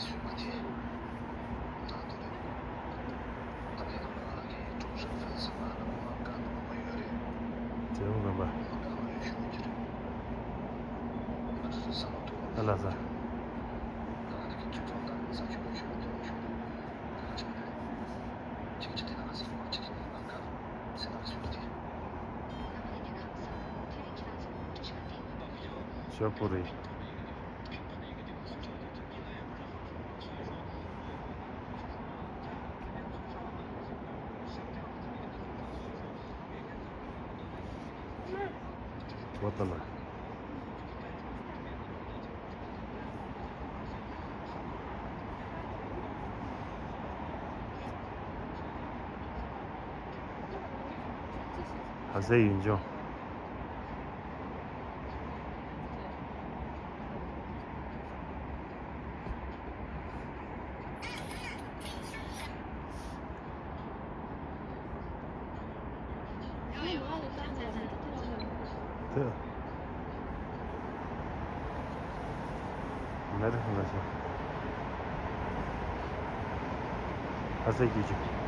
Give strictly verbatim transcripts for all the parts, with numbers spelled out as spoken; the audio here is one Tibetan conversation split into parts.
ཇེ་བང་རམ་པ། ཨ་ལ་ས། ཞོག་པོ་རེད། བོ་ཏ་ལ། ཧ་སེ་ཡུན་ཅོང་། དེ། མེད་ལ་ཤི། ཧ་སེ་གྱིས་ཀྱི།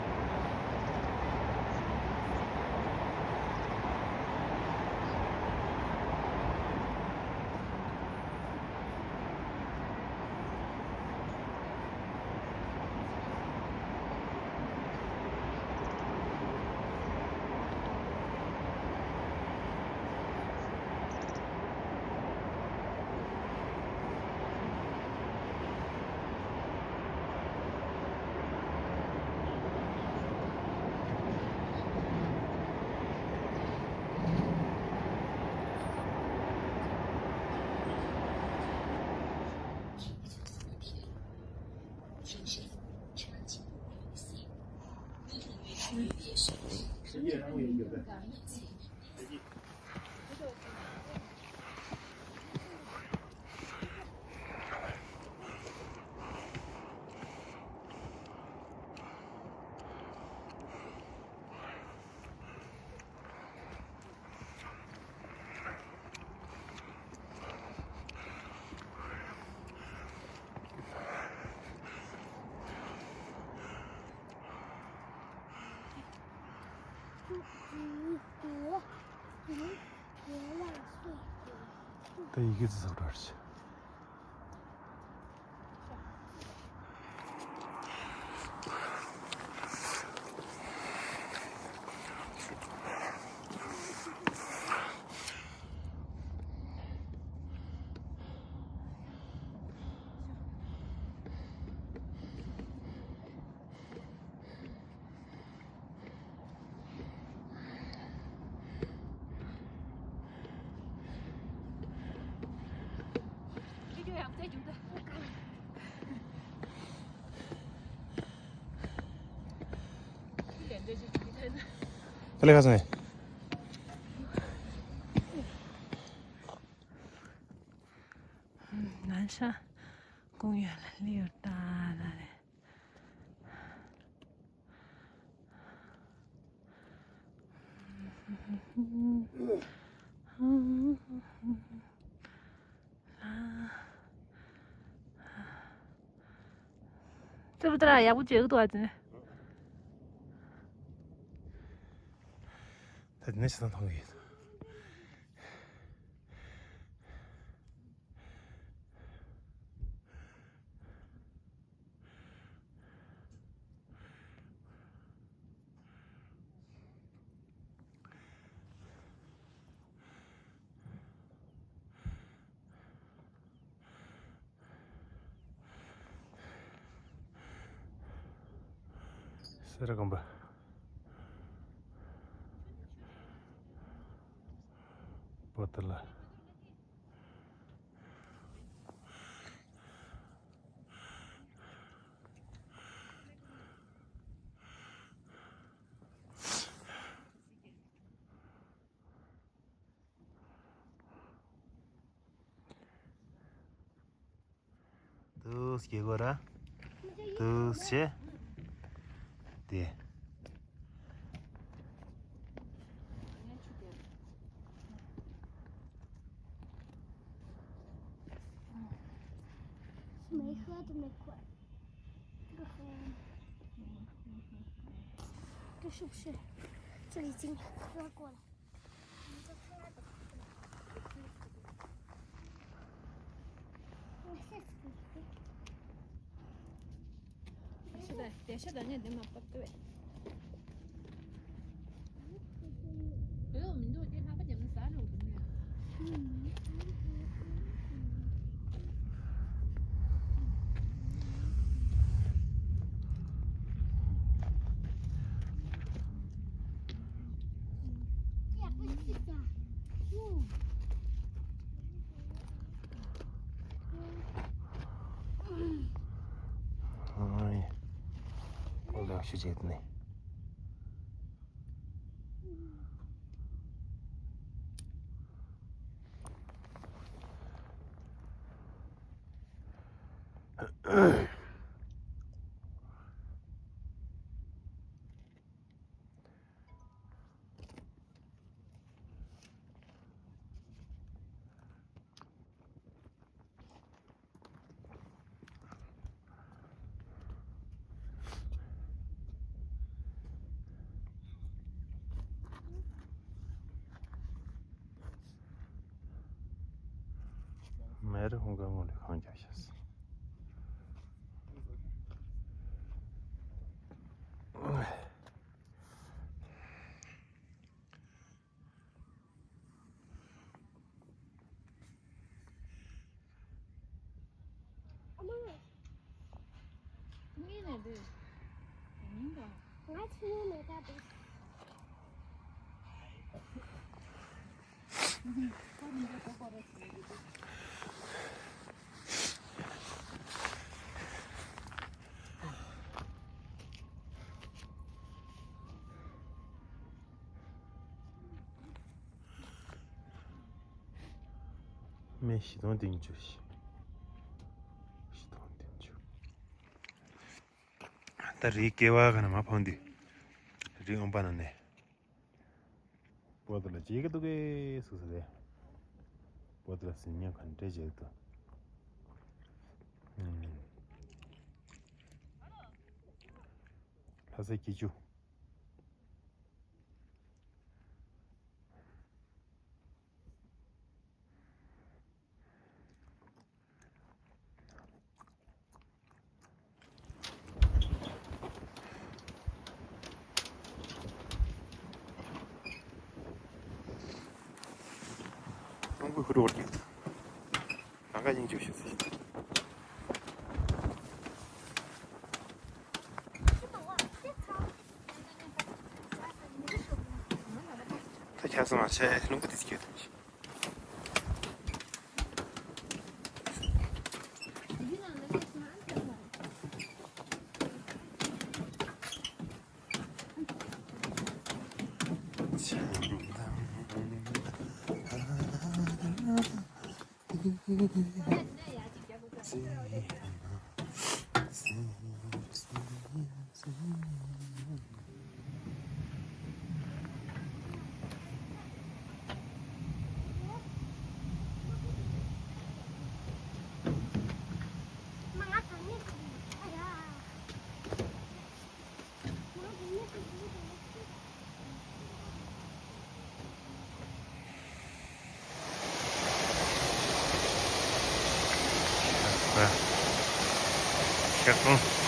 ད་ཡི་གེ་ཚོ་ཟག་འདྲ་རེད། དེ་ལས་ཁ་སང་ནས། ནན་ཤ་ཀུང་ཡོན་ལ་ལི་ཡོད་ད་ལ་རེད། ཙི་བུ་ཏ་ར་ཡག་པོ་བྱེད་ཀྱི་འདུག་ཨ་ཙི། ད་དེ་ནས་ཕྱི་ཐང་མཐོང་གི་ཡོད། སེ་ར་དགོན་པ། པོ་ཏ་ལ། དུ་སྐྱེ་དགོས་ར། དུ་ཤེ། དེ། 喝都没喝。这个喝完了。这是不是就已经喝过了？ ཤ་དང་། དེ་ཤ་དང་ངས་འདི་མ་བབས་ཏེ། བོད་མི་འདུག་དེ་ལྷག་པ་རྒྱབ་ན་ཟ་རུང་འདུག་ནས། ཨོ་ལགས་ཤུ་བྱེད་ནས། མེ་རི་ཧུང་ག་ངོ་ལས་ཁང་རྒྱག་ཤག་སོང་། སྨན་བཞི་སྟོང་བདུན་ཅུ་ཞིག་བཞི་སྟོང་བདུན་ཅུ། ད་རིའི་སྐེད་པ་ག་ན་མ་ཕོན་དུས། རི་ཨོམ་པ་ན་ནས། པོ་ཏི་ལ་བྱེད་ཀྱི་འདུག་གས་སུ་སུ་རེད། པོ་ཏི་ལ་སེམས་ཉམས་ག་འདྲས་བྱེད་ཀྱི་འདུག་ཨུམ། ལྷ་སའི་སྐྱིད་ཆུ། རླུང་བུ་ཧུར་བར་གྱིས། ལམ་ཁ་སྙིང་རྗེ་ཞིག་ཟེར། ད་ཁྱབ་སོང་བ་བྱས་རླུང་བུ་དེ་སྐྱོད་ཐུབ་ཀྱི། ཤར་ཁང་།